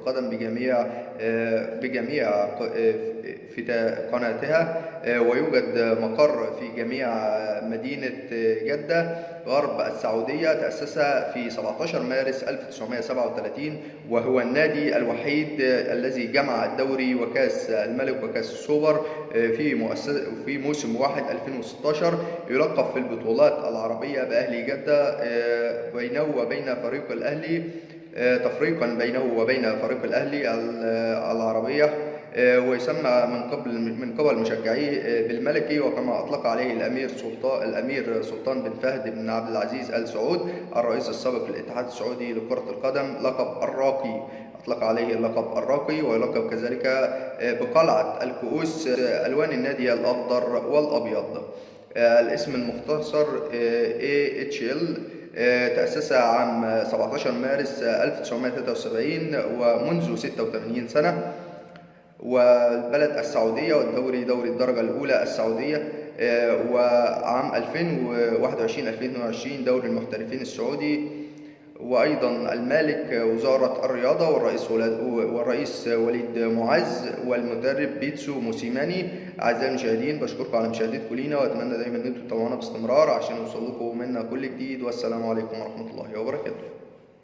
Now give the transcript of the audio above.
القدم بجميع في قناتها، ويوجد مقر في جميع مدينة جدة غرب السعودية. تأسس في 17 مارس 1937، وهو النادي الوحيد الذي جمع الدوري وكأس الملك وكأس السوبر في موسم واحد 2016. يلقب في البطولات العربية بأهلي جدة، بينه وبين فريق الأهلي تفريقا بينه وبين فريق الأهلي العربية، ويسمى من قبل مشجعيه بالملكي، وكما أطلق عليه الأمير سلطان بن فهد بن عبد العزيز آل سعود الرئيس السابق للاتحاد السعودي لكرة القدم لقب الراقي، أطلق عليه اللقب الراقي. ويلقب كذلك بقلعة الكؤوس. ألوان النادي الأخضر والأبيض. الاسم المختصر AHL. تأسس عام 17 مارس 1973 ومنذ 86 سنة، والبلد السعودية، والدوري دوري الدرجة الأولى السعودية، وعام 2021-2022 دوري المحترفين السعودي. وأيضا المالك وزارة الرياضة، والرئيس وليد معاذ، والمدرب بيتسو موسيماني. أعزائي المشاهدين، بشكركم على مشاهدتكم لينا، وأتمنى دايما إن انتم تتابعونا باستمرار عشان يوصل لكم منا كل جديد. والسلام عليكم ورحمة الله وبركاته.